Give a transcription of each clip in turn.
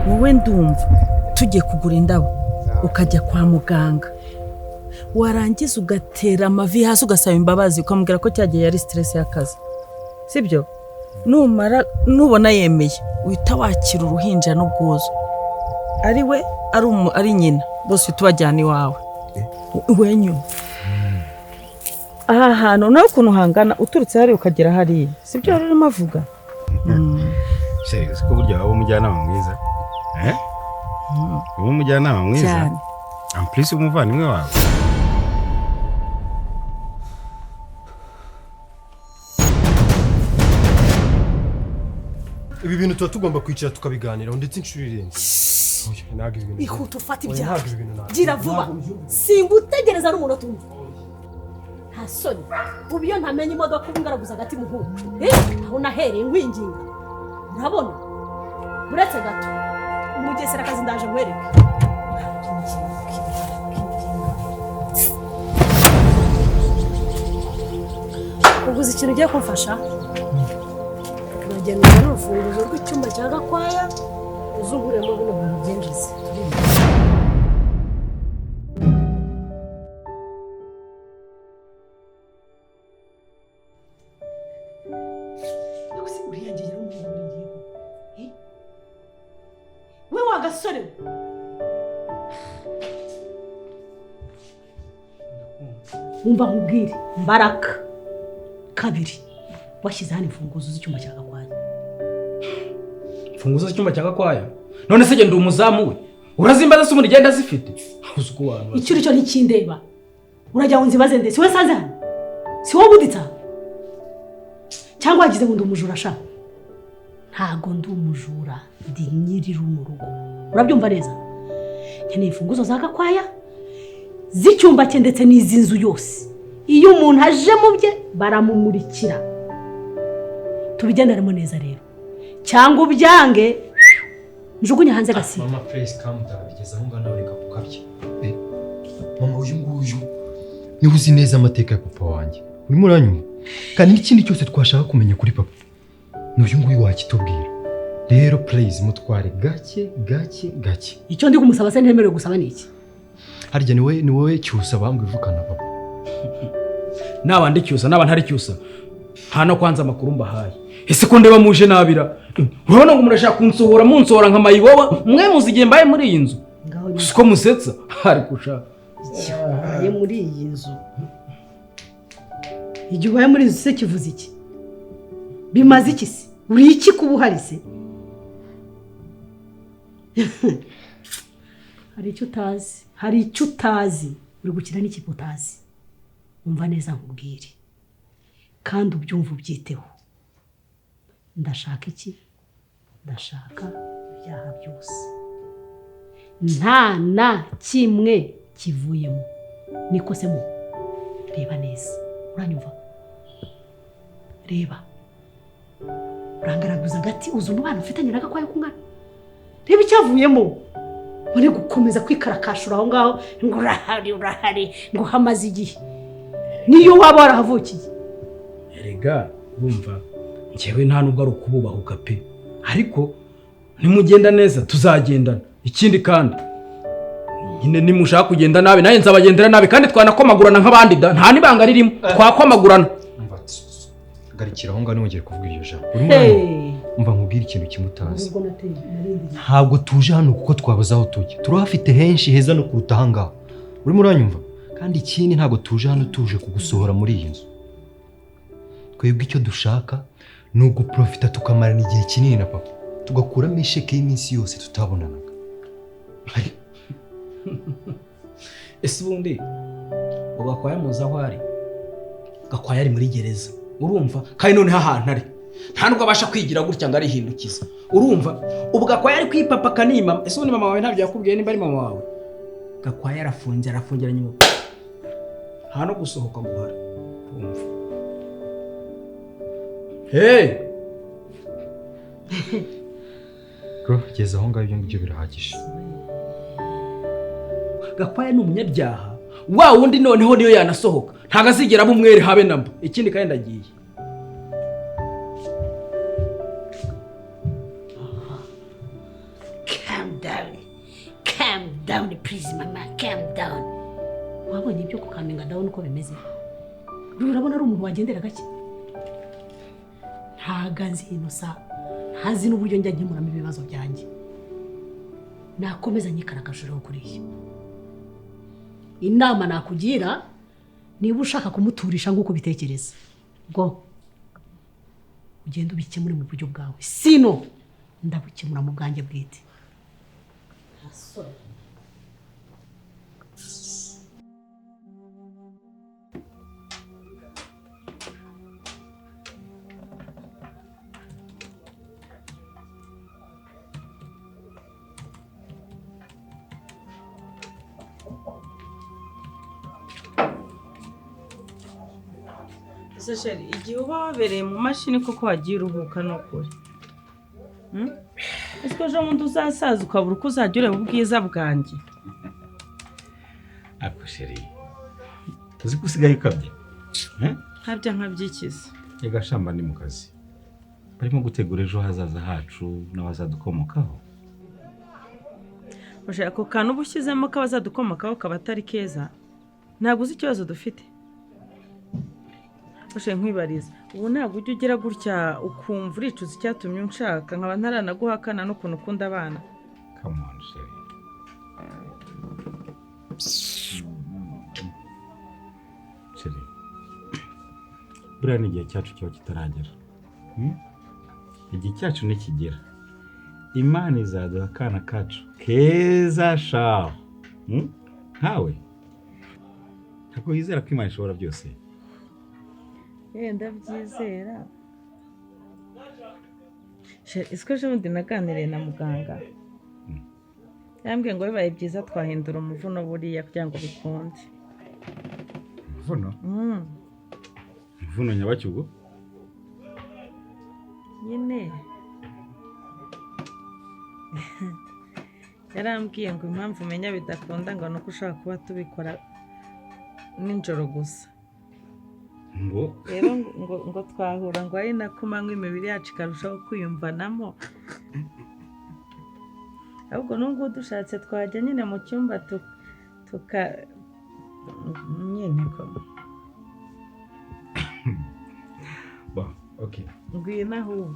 Wowe ndumva tugiye kugura indabo, ukajya kwa muganga, warangiza ugatera amavi hasi, ugasaba imbabazi, ukamubwira ko cyagiye yari stress y'akazi, sibyo? Numara nubona yemeye, uhita wakira uruhinja n'ubwuzu, ari we, ari nyina, bose uhita ubajyana iwawe wenyine. Aha hantu nawe ukuntu hangana, uturutse hariya ukagera hariya, sibyo wari urimo avuga? Chérie, uzi ko burya waba umujyanama mwiza, eh? Uba umujyanama mwiza. Cyane. En plus umuvandimwe wawe. Ibi bintu tuba tugomba kwicara tukabiganiraho, ndetse inshuro irenze. Oya, ntabwo ibi bintu Ihute ufate Oya, ibyawe. ntabwo ibi bintu ntabwo. Gira vuba, singutegereza n'umunota umwe. Nta soni? Ubu iyo ntamenya imodoka ubu ngaraguza agati muhungu. Eh, aho nahereye nkwinginga, urabona? Uretse gato, umugeserakazi, ndaje nkwereke. Uguze ikintu ugiye kumfasha, uragenda uzane urufunguzo rw'icyumba cya Gakwaya, uzunguremo bino bintu byinjiza. We wa gasore we, wumva nkubwire, mbaraka kabiri washyize hano imfunguzo z'icyumba cya Gakwaya. Imfunguzo z'icyumba cya Gakwaya? None se genda umuzamu we urazimbaza se? Umuntu igenda azifite, uzi uko wantu. Icyo uri cyo ntikindeba. Urajya ngo nzibaze nde? Si wowe nsanze hano? Si wowe ubuditse aha? Cyangwa wagize ngo ndi umujura? Sha, ntago ndi umujura, ndi nyiri runo rugo, urabyumva neza? Nkeneye imfunguzo za Gakwaya z'icyumba cye ndetse n'iz'inzu yose. Iyo umuntu aje mu bye baramumurikira. Tubigenderemo neza rero, cyangwa ubyange njugunye hanze gasiba. Mama, please calm down. Bigeze aho ngaho, reka kukabya. Eh, mama, uyu nguyu niwe uzi neza amateka ya papa wanjye, urimo uranyumva? Kandi n'ikindi cyose twashaka kumenya kuri papa ni uyu nguyu wakitubwira. Rero please, mutware gake gake gake. Icyo ndi kumusaba se ntemerewe gusaba ni iki? Harya ni wowe Cyusa bambwe uvukana papa? Naba ndi Cyusa, naba ntari Cyusa, nta no kwanza amakuru mbahaye. Ese ko ndeba muje nabira, urabona ngo murashaka kunsohora, munsohora nka mayiboba? Mwe muzi igihe mbaye muri iyi nzu? Ngaho. Uzi ko musetsa ariko ushaka. Igihe ubaye muri iyi nzu, igihe ubaye muri iyi nzu se kivuze iki? Bimaze iki se? Uri iki kuba uhari se? Hari icyo utazi, hari icyo utazi. Uri gukina n'ikipe utazi. Umva neza nkubwire, kandi ubyumve, ubyiteho. Ndashaka iki? Ndashaka ibyaha byose, nta na kimwe kivuyemo. Niko se mu reba neza, uranyumva? Reba, urangaraguza agati, uzi umubano ufitanye na Gakwaya kungana? Reba icyavuyemo. Muri gukomeza kwikarakashura aho ngaho ngo urahari, urahari, ngo hamaze igihe, niyo waba warahavukiye. Erega wumva, njyewe nta nubwo ari ukububahuka pe, ariko nimugenda neza tuzagendana. Ikindi kandi nyine, nimushaka kugenda nabi nanjye nzabagendera nabi, kandi twanakomagurana nk'abandi da, nta n'ibanga ririmo, twakomagurana. Umva, garukira aho ngaho, ntiwongere kuvuga iryo jambo, urimo uranyumva? Umva nkubwire ikintu kimwe utazi. Ubwo nateye narindiriye. Ntabwo tuje hano kuko twabuze aho tujya. Turahafite henshi heza no kuruta aha ngaha, urimo uranyumva? Kandi ikindi, ntabwo tuje hano tuje kugusohora muri iyi nzu. Twebwe icyo dushaka ni uguprofita, tukamarana igihe kinini na papa, tugakuramo isheke y'iminsi yose tutabonanaga. Ese ubundi ubu Gakwaya muzi aho ari? Gakwaya ari muri gereza, urumva? Kandi noneho ahantu ari nta nubwo abasha kwigira gutya ngo arihindukiza, urumva? Ubu Gakwaya ari kwipapa akanima. Ese ubundi mama wawe ntabyo yakubwiye? Nimba ari mama wawe, Gakwaya arafunze, arafungiranye, nta no gusohoka guhari, urumva? Hey! Bro, geza aho ngaho, ibyo ngibyo birahagije. Gakwaya ni umunyabyaha wa wundi, noneho niyo yanasohoka ntabwo azigera aba umwere habe namba. Ikindi kandi, ndagiye. down please mama, calm down. Wabonye ibyo kukaminga down uko bimeze? Urabona ari umuntu wagendera gake? Ntago nzi Inosa, ntazi n'uburyo njya nkemuramo ibibazo byanjye. Nakomeza nyikaragajuraho kuriya. Inama nakugira, niba ushaka kumuturisha nk'uko ubitekereza, go ugende ubikemure mu buryo bwawe, sino ndabukemura mu bwanjye bwite. Chéri, igihe uba wabereye mu mashini koko wagiye uruhuka n'ukuri. Ese ejo bundi uzasaza ukabura uko uzajya ureba ubwiza bwanjye? Ako chéri, uzi ko usigaye ukabye? Nkabya nkabyikiza. Ega shamba ni mu kazi. Barimo gutegura ejo hazaza hacu n'abazadukomokaho. Ushaka ako kantu uba ushyizemo k'abazadukomokaho kaba atari keza. Ntabwo uzi ikibazo dufite. Nkwibariza ubu ntabwo ujya ugira gutya ukumva uricuza icyatumye unshaka, nkaba ntaranaguhakana n'ukuntu ukunda abana. Come on chéri. Chéri, buriya ni igihe cyacu kiba kitaragera. Igihe cyacu nikigera, Imana izaduha akana kacu keza shaho. Nkawe ntabwo wizera ko Imana ishobora byose? Ndabyizera. Ese ejo bundi naganiriye na muganga, yambwiye ngo bibaye byiza twahindura umuvuno buriya kugira ngo bikunde. Umuvuno? Umuvuno nyabacyugo? Nyine yarambwiye ngo impamvu umenya bidakunda ngo nuko ushobora kuba tubikora nijoro gusa. Ngo rero ngo twahura ngo ari nako manywa imibiri yacu ikarushaho kwiyumvanamo. Ahubwo n'ubwo dushatse twajya nyine mu cyumba tuka nyine ko ba okay, ngwino ahubwo.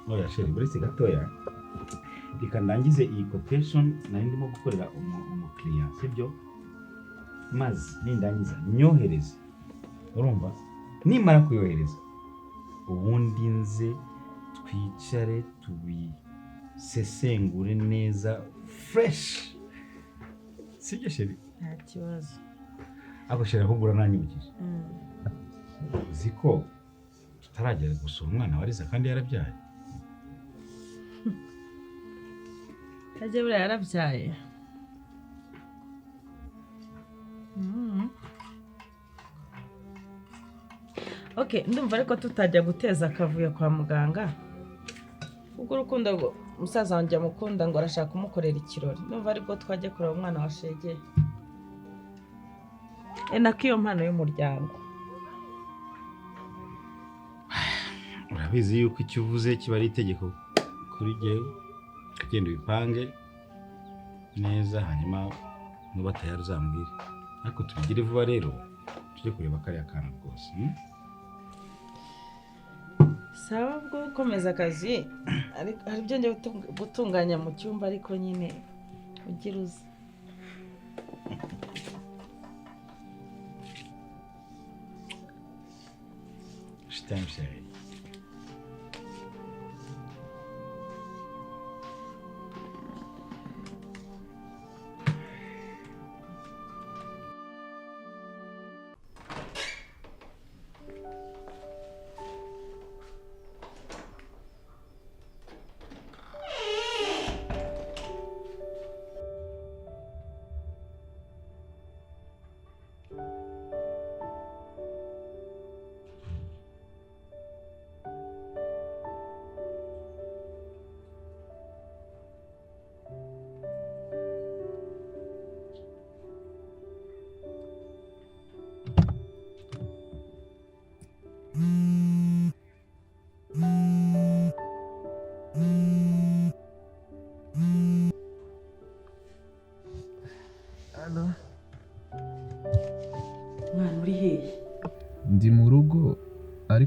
Oya chéri, buretse gatoya reka ndangize iyi quotation nari ndimo gukorera umukiriya, sibyo? Maze nindangiza nyohereze, urumva? Nimara kuyohereza ubundi nze twicare tubisesengure neza fresh, sibyo chéri? Nta kibazo. Ako chéri, ahubwo urananyibukije, uzi ko tutaragera gusura umwana wa Liza kandi yarabyaye? Ajya buriya yarabyaye. Okay, ndumva ariko tutajya guteza akavuyo kwa muganga, kuko urukundo musaza wanjye amukunda ngo arashaka kumukorera ikirori. Ndumva ariko twajya kureba umwana wa Shegeye. Nako iyo mpano y'umuryango. Urabizi yuko icyo uvuze kiba ari itegeko kuri jyewe. Ugenda ubipange neza hanyuma nuba tayari uzambwire. Ariko tubigire vuba rero tujye kureba kariya kana rwose. Sawa, bwo gukomeza akazi hari ibyo njya gutunganya mu cyumba, ariko nyine ugira uze. Je t'aime chérie.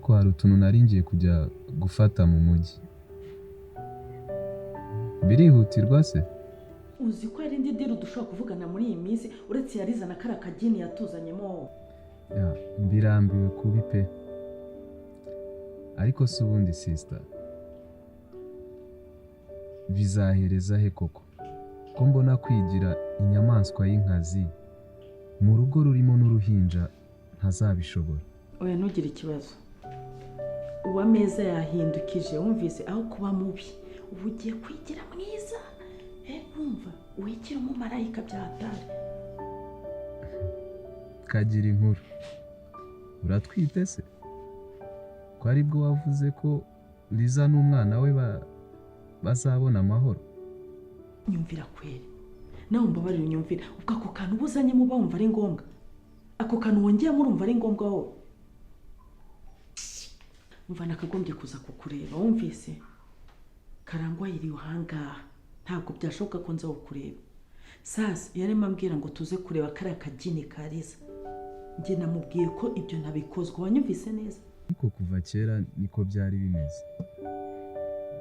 Ariko hari utuntu nari ngiye kujya gufata mu mujyi. Birihutirwa se? Uzi ko hari indi deal dushobora kuvugana muri iyi minsi uretse yarizana kariya kagini yatuzanyemo wowe? Yeah, mbirambiwe kubi pe. Ariko si ubundi sister, bizahereza he koko? Ko mbona kwigira inyamaswa y'inkazi mu rugo rurimo n'uruhinja ntazabishobora. Oya, ntugire ikibazo. Uwameza yahindukije, wumvise? Aho kuba mubi ubu ugiye kwigira mwiza. Wumva wigira umumarayika bya hatari. Kagira inkuru. Uratwite se? Ko aribwo wavuze ko Liza n'umwana we bazabona amahoro? Nyumvira kweri, nawe mbabarira unyumvira. Ubwo ako kantu uba uzanyemo uba wumva ari ngombwa? Ako kantu wongeyemo urumva ari ngombwa wowe? Umva, nakagombye kuza kukureba, wumvise? Karangwa yiriwe ahangaha, ntabwo byashoboka ko nza kukureba. Sasa yarimo ambwira ngo tuze kureba kariya kagini ka Liza. Njye namubwiye ko ibyo ntabikozwa, wanyumvise neza? Ariko kuva kera niko byari bimeze.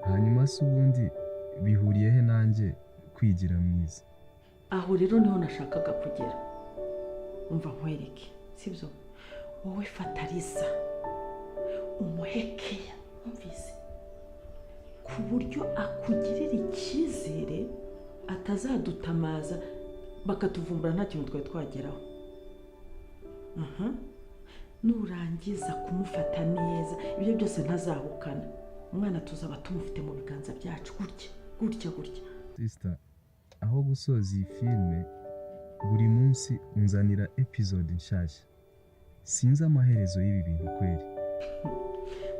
Hanyuma se ubundi bihuriye he nanjye kwigira mwiza? Aho rero niho nashakaga kugera. Umva nkwereke, sibyo? Wowe fata Liza umuhe keya, wumvise? Ku buryo akugirira icyizere, atazadutamaza bakatuvumbura nta kintu twari twageraho. Aha. Nurangiza kumufata neza, ibyo byose ntazahukana. Umwana tuzaba tumufite mu biganza byacu gutya gutya gutya. Sister, aho gusoza iyi filime, buri munsi unzanira episode nshyashya. Sinzi amaherezo y'ibi bintu kweri.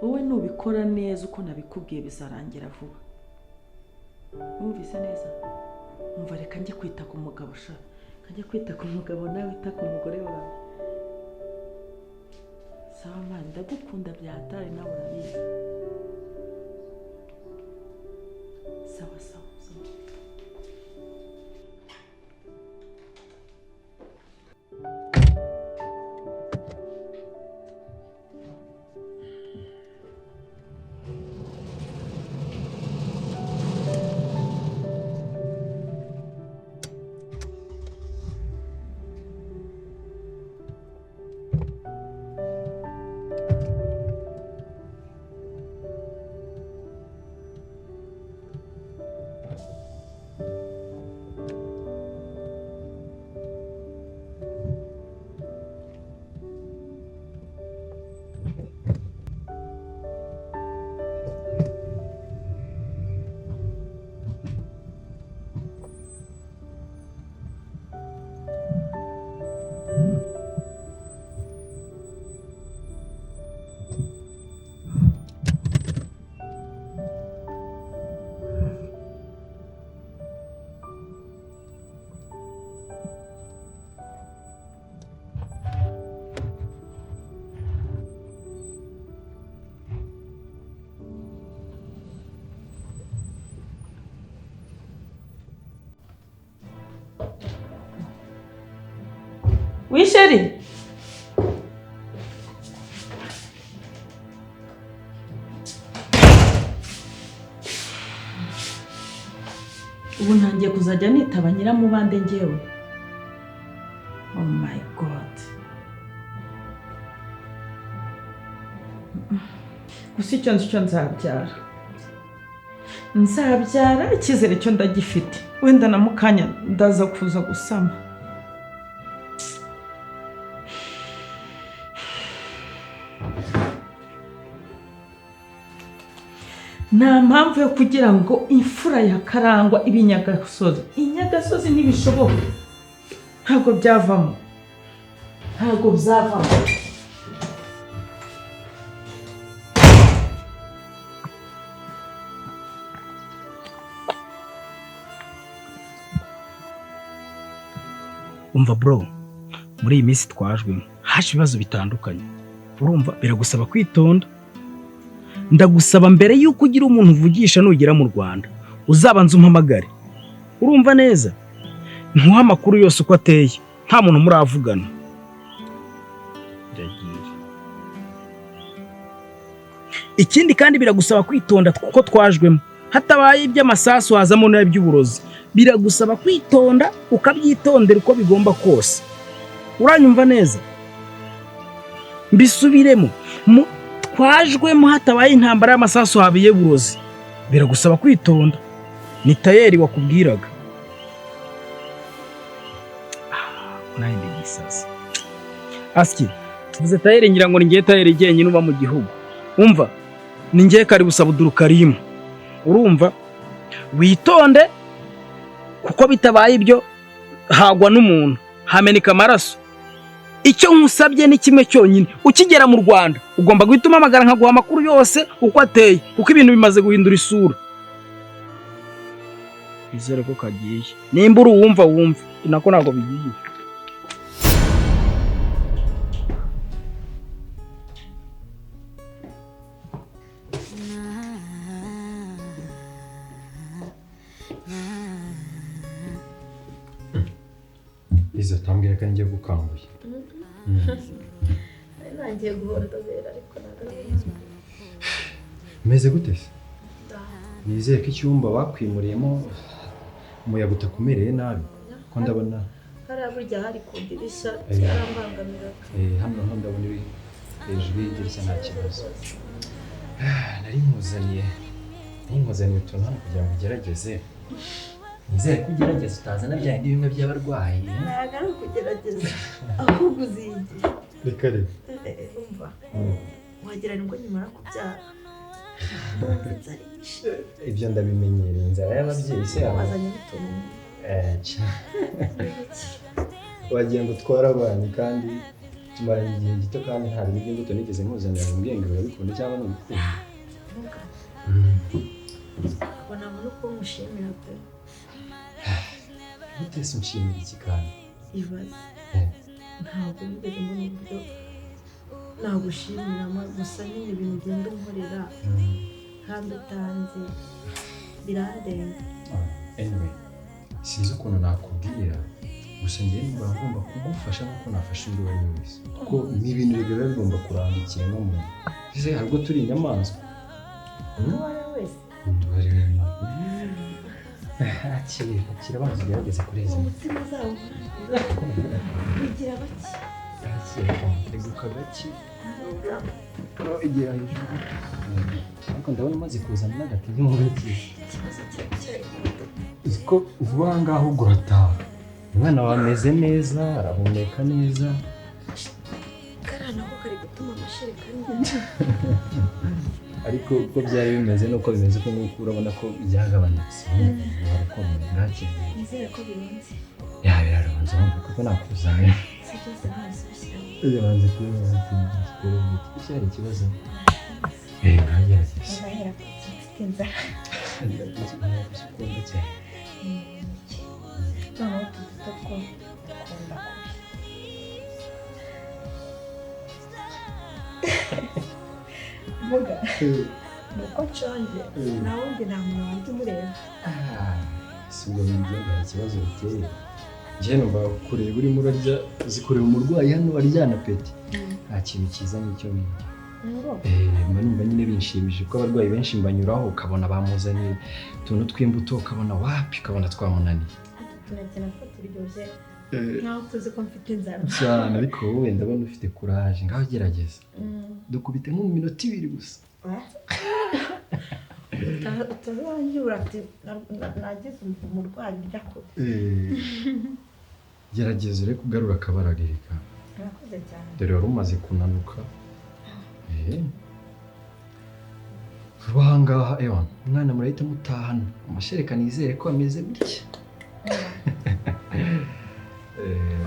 Wowe nubikora neza uko nabikubwiye, bizarangira vuba, wumvise neza? Umva, reka njye kwita ku mugabo sha, njye kwita ku mugabo, nawe wita ku mugore wawe. Sawa man, ndagukunda bya hatari, nawe urabizi. Sawa sawa sawa. Oui, chérie. Ubu ntangiye kuzajya nitaba nyiramubande ngewe. Oh my God. Gusa icyo nzi cyo, nzabyara. Nzabyara, icyizere cyo ndagifite. Wenda na mukanya ndaza kuza gusama. Nta mpamvu yo kugira ngo imfura ya Karangwa ibe inyagasozi. Inyagasozi ntibishoboka, ntabwo byavamo, ntabwo byavamo. Umva bro, muri iyi minsi twajwemo haje ibibazo bitandukanye, urumva biragusaba kwitonda. Ndagusaba mbere y'uko ugira umuntu uvugisha nugera mu Rwanda, uzabanza umpamagare, urumva neza? Ntuha amakuru yose uko ateye nta muntu muravugana. Ndagiye. Ikindi kandi biragusaba kwitonda kuko twajwemo hatabaye iby'amasasu hazamo n'iby'uburozi. Biragusaba kwitonda ukabyitondera uko bigomba kose. Uranyumva neza? Mbisubiremo, twajwemo hatabaye intambara y'amasasu habiye burozi. Biragusaba kwitonda. Ni tayeri wakubwiraga. Nanjye gisaza. Aski, tuvuze tayeri ngira ngo ni ngiye tayeri jyenyine uba mu gihugu. Umva, ni ngiye kari busaba Abdul. Urumva? Witonde kuko bitabaye ibyo hagwa n'umuntu, hameneka amaraso. Icyo nkusabye ni kimwe cyonyine, ukigera mu Rwanda ugomba guhita umpamagara nkaguha amakuru yose uko ateye, kuko ibintu bimaze guhindura isura. Izere ko kagiye. Nimba uri uwumva wumva, nako ntabwo bigiye. Liza tambwira ko ngiye gukanguye. Nangiye guhondobera ariko ntabwo. Meze gute se? Nizere ko icyumba bakwimuriyemo umuyaga utakumereye nabi. Ko ndabona hariya burya hari ku dirishya cyarambangamiraga. Hano ho ndabona iri hejuru y'idirishya nta kibazo. Nari nkuzaniye utuntu hano kugira ngo ugerageze. Nizere ko ugerageza utazana bya bindi bimwe by'abarwayi. Ntabwo ari ukugerageza ahubwo uziyigira. Reka reka. Umva wagira ngo nyuma kubyara ndumva inzara inyishe. Ibyo ndabimenyereye, inzara y'ababyeyi se yawe. Wazanye n'utuntu. Wagira ngo twarabanye kandi tumaranye igihe gito kandi nta bintu by'imbuto nigeze nkuzanira ngo mbwenge urabikunda cyangwa ntubikunda. Ntabwo nabona uko nkushimira pe. Gute se unshimira iki kandi? Ibaze. Ntabwo nigeze mbona uburyo nagushimira gusa nyine ibintu ugenda unkorera kandi utanze birandenga. Anyway, sinzi ukuntu nakubwira gusa njyewe numva ngomba kugufasha nk'uko nafasha undi uwo ari we wese, kuko ni ibintu biba bigomba kuranga ikiremwamuntu. Ese hari ubwo turi inyamaswa? Uwo ari we wese. Uwo ari we wese. Akira abanza ugerageze kureza. Umutima uzawo bigira bake. Akira eguka gake. Egera hejuru. Ariko ndabona umaze kuzana n'agatege mu gake. Ikibazo cyari Uzi ko vuba aha ngaha ubwo urataha. Umwana wawe ameze neza, arahumeka neza. Kariya nako kari gutuma amashereka arya. Ariko uko byari bimeze nuko bimeze uko nguko urabona ko byagabanutse. Harakomeye ntakizere. Nizere ko birunze. Ya birarunze urumva kuko nakuzanye. Si byose ntabwo bishyiramo. Yabanze kubibaza ati hari ikibazo. Nkagerageza. Ndahera ku cyo mfite inzara. Ukunda cyane. Noneho utu duto two dukunda kubi. Mvuga ni uko nshonje nta wundi nta muntu wanjye umureba. Si ubwo biryo nta kibazo biteye. Njye numva kureba urimo urarya uzi kureba umurwayi hano aryana peti. Nta kintu cyiza nk'icyo ngicyo. Mba numva nyine binshimishije kuko abarwayi benshi mbanyuraho ukabona bamuzaniye utuntu tw'imbuto ukabona wapi ukabona twamunaniye. Utuneke natwo turyoshye nkaho tuzi ko mfite inzara. Cyane ariko wowe ndabona ufite courage ngaho gerageza. Dukubite nko mu minota ibiri gusa. Utazanyura ati nagize umurwayi urya kure. Gerageza ure kugarura akabaragirika. Murakoze cyane. Dore wari umaze kunanuka. Vuba aha ngaha ewana umwana murahita mutahana amashereka nizere ko ameze gutya.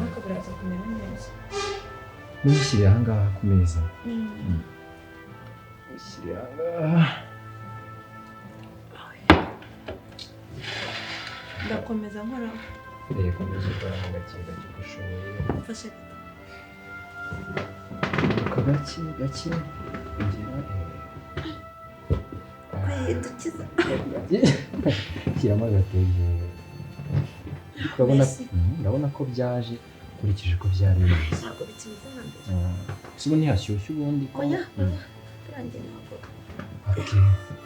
Ariko biraza kumera neza. Ntushyire aha ngaha ku meza. Ntushyire aha ngaha. Ndakomeza nkora. Komeza ukora mu gake gake uko ushoboye. Mfashe gato. Gake gake ongera. Kwihindukiza. Shyiramo agatege. Urabona ko byaje ukurikije uko byari bimeze. Ntabwo bikimeze nka mbere. Si ubu ntihashyushye ubundi ko. Oya, birangiye ntabwo. Okay.